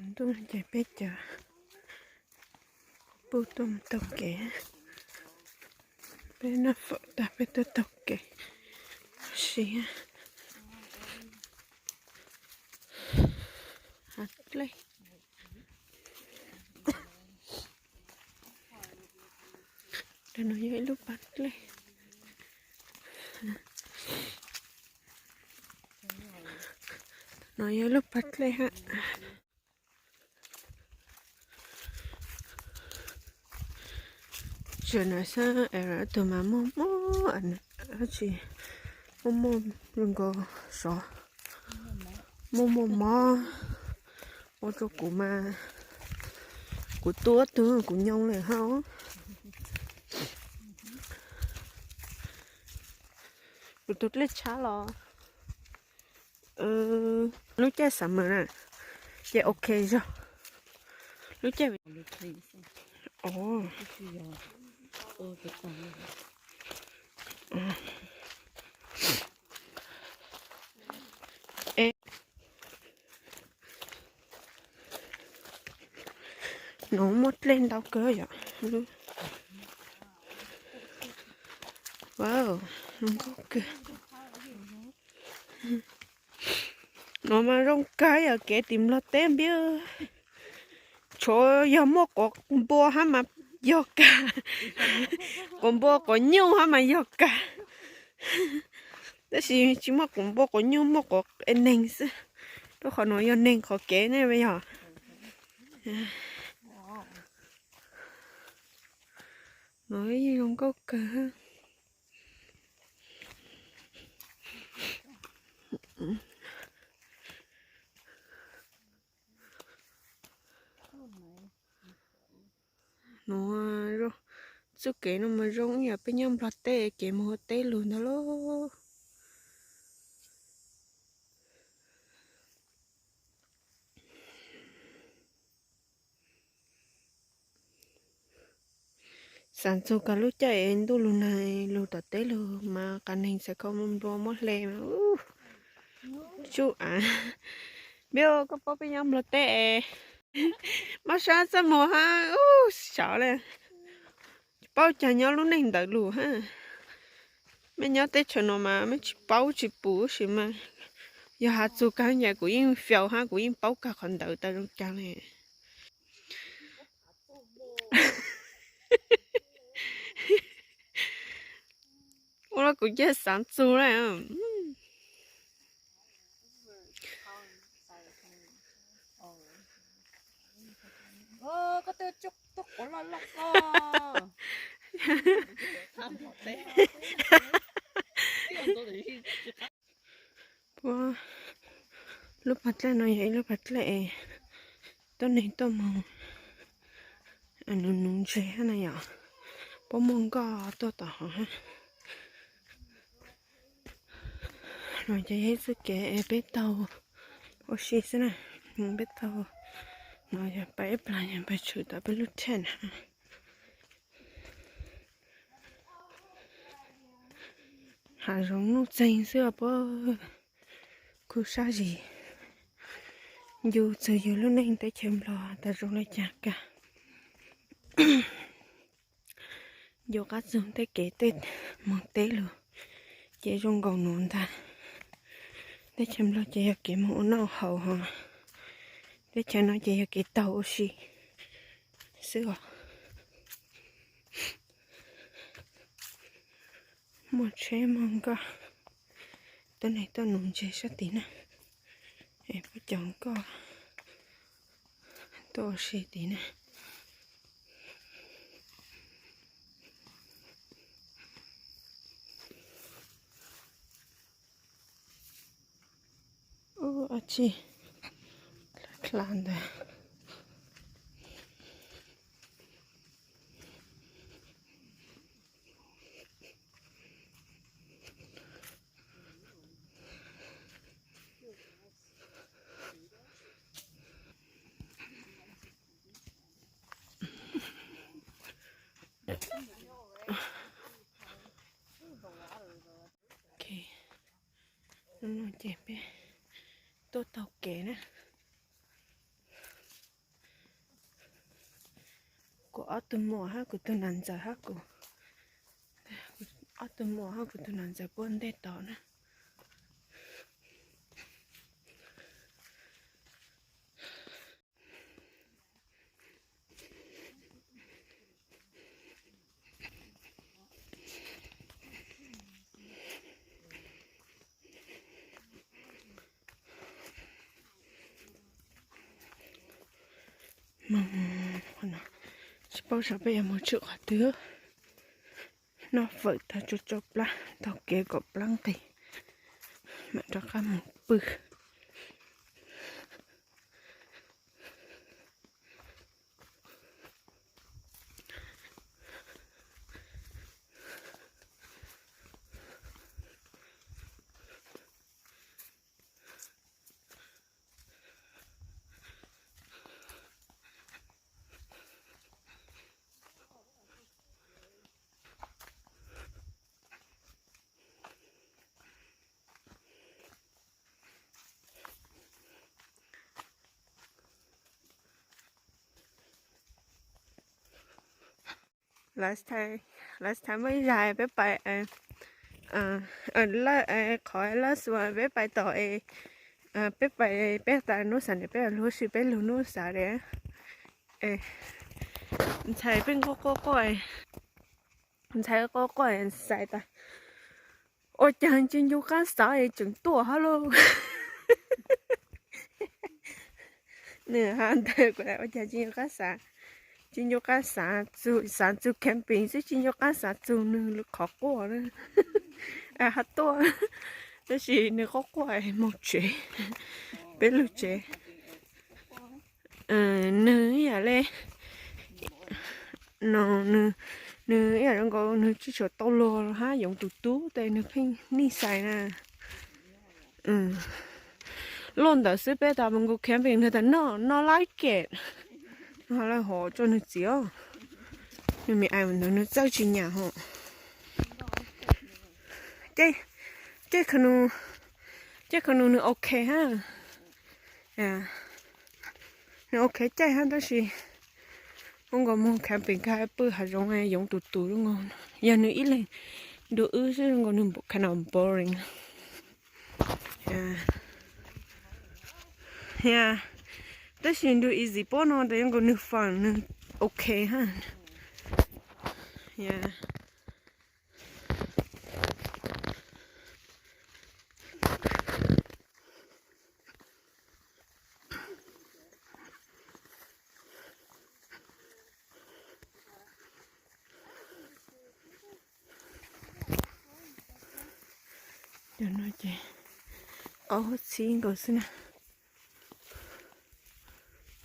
Ntuj ces peb cov puj tuaj mus taug kev, peb noj fawm tag peb tuaj taug kev siab. Hav dlej. Ntawm no yog ib lub pas dlej. No yog ib lub pas dlej hab. Tseem na xab es tug mas muaj muaj, tsis muaj muaj zoo nkaus sov, muaj muaj mob ua rau kuv mas kuv tuab tug kuv nyoo lawm hab. Kuv tus dlej tshab los lub caij summer na ces ok zog. Lub caij nuav muaj dlej ntau kawg yom. Wow, zoo nkauj kawg. Nuav mas zoo kawg yog kev tim Nplog teb npib. Tshuav yog muaj quav npua hab mas yog kawg, quav npua quav nyuj hab mas yog kawg, tab sis tsis muaj quav npua quav nyuj, muaj quav neeg xwb. Rau qhov nuav yog neeg qhov kev ne yog. Nuav yeej zoo nkauj kawg. Nuav txuj kev nuav mas zoo ib yam peb nyob Nplog teb kev moog ua teb lug ntag lauj. Xaav txug kag lub caij es ntuj lug nag lug tom teb lug mas qas neeg txhais ko nplua muab hle mas tsuj av. Npib, koj paub peb nyob Nplog teb es mab sab txaj muag hab, sawv le, paub caag nyob lub neej ntawd lug hab. Mej nyob teb chaws nuav mas mej tsis paub tsis pum tab sis mas yog has txug kag ces kuv yeej fiau hab kuv yeej paub kag qhov ntawd tas zoo caag le. Ua le kuv cia xaav txug le. Puab lub pas dlej no yog ib lub pas dlej es tuab neeg tuaj moog nuv nuv ntses hab na yom. Puab muaj nkoj tuaj tom hov hab. No ces yog ib txuj kev es peb taug ua si xwb na. Peb taug no yog pab ib plag yog pab tshwm tom peb lub tsheb na. Hav zoov nuj txeeg xwb puab, kuj sab zis. Ncu txug yug lub neej teb chaws Nplog tas zoo le caag kag. Ncu qab txug tej kev tej moog teb lug ces zoo nkaus nuav ntag. Teb chaws Nplog ces yog kev moog ua noj haus hov, teb chaws no ces yog kev taug ua si xwb os. Muaj tsheb muaj nkoj, tuab neeg tuaj nuv ntses sab tid na. Es puab cov nkoj tuaj ua si tid na. Ub, ab tsi, dlha ntawd. Ok, hnub no ces peb tuaj taug kev na. Kuv ob tug muam hab kuv tug nam ntxawm hab kuv, ob tug muam hab kuv tug nam ntxawm puag ntej tod na. Tsis paub xyov peb yuav mus tshwm qhov twg. Noj fawm tag tso tso plab taug kev kom plab nqis, mam rov qab mus pw. Last time, last time muaj ib zag peb pais, qhov last one peb pais tom, peb pais, peb tas nub xav ne peb lug si peb lug nub xav de. Ntxhais peb quaj quaj quaj, ntxhais quaj quaj xav tas ua caag tsis ncu qab xav es tseem tuaj hab lauj. Nws hab ntawd kuv ua caag tsis ncu qab xav, tsis ncu qab xav txug, xav txug camping xwb tsis ncu qab xav txug nws qhov quaj na. Hab tuaj, tab sis nws quaj quaj moog tsev, peb lug tsev. Nws ib yam le, no, nws ib yam zoo nkaus nws tsis tshua tau luag hab yoov tus tub tes nws pheej nij xais na. Luaj ntawd xwb peb tas mus nkaus camping nws tas no, no like it, no lawv hov rua nws txiv os. Nws me ais ntawd nws txawj tsis nyam hos. Caij, caij kha nus, caij kha nus nws ok hab. Nws ok caij hab tab sis zoo nkaus moog camping kag pw hav zoov yoov tus tus zoo nkaus, yog nws ib leeg dua wb xwb zoo nkaus nws kind of boring. Tab sis nws easy puab no tas zoo nkaus nws fun nws ok hab. Cov no ces qaub huab txhib nkaus xwb na.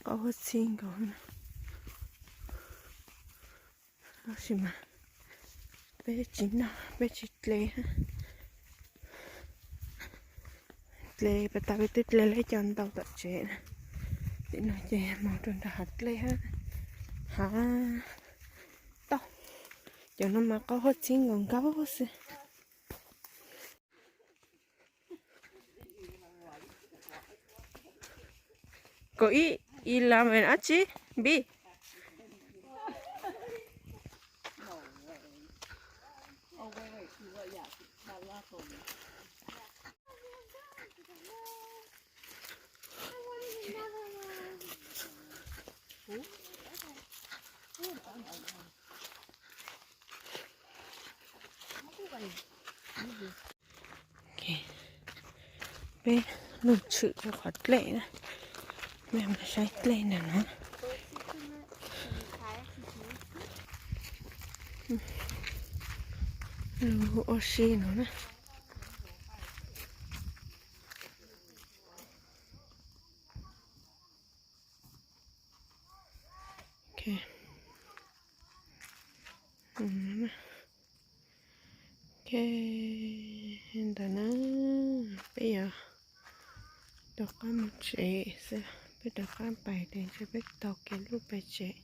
Qaub huab txhib nkaus na. Tab sis mas peb tsis noj, peb tsis dle hab. Dle pas tas peb twb dle lawm cov ntau tom tsev na. Tim no ces moog rua nrag hav dlej hab, hav tauj. Cov no mas qaub huab txhib nkaus nkaus xwb. Kaum ib, eleven, dab tsi? Npib. Peb lug tshwm rua qhov dlej na. Mej mus saib dlej ntawm no. Lug ua si no na. Ok, ntawm na, peb yuav rov qab mus tsev xwb, peb rov qab pais tes ntshe peb taug kev lub pais tsev.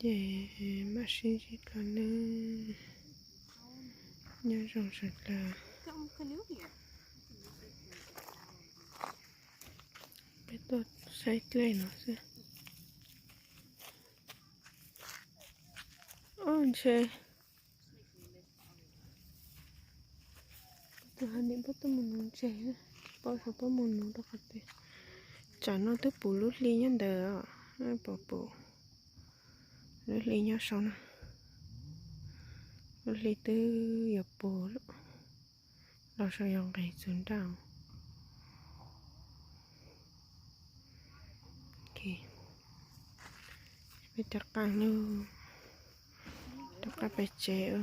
Ces mam sib ntsib dlua nawb. Nyob zoo sawv dlawg. Peb tuaj saib dlej no xwb. Ntshe tus ha nim puab tuaj mus nuv ntses, tsis paub xyov puab mus nuv rau qhov twg. Tsam no twb pum lub hli nyob ntawd os, pum pum lub hli nyob saum no. Lub hli twb yuav pum los saum yog nqes txug nraj. Peb rov qab lug, rov qab pem tsev.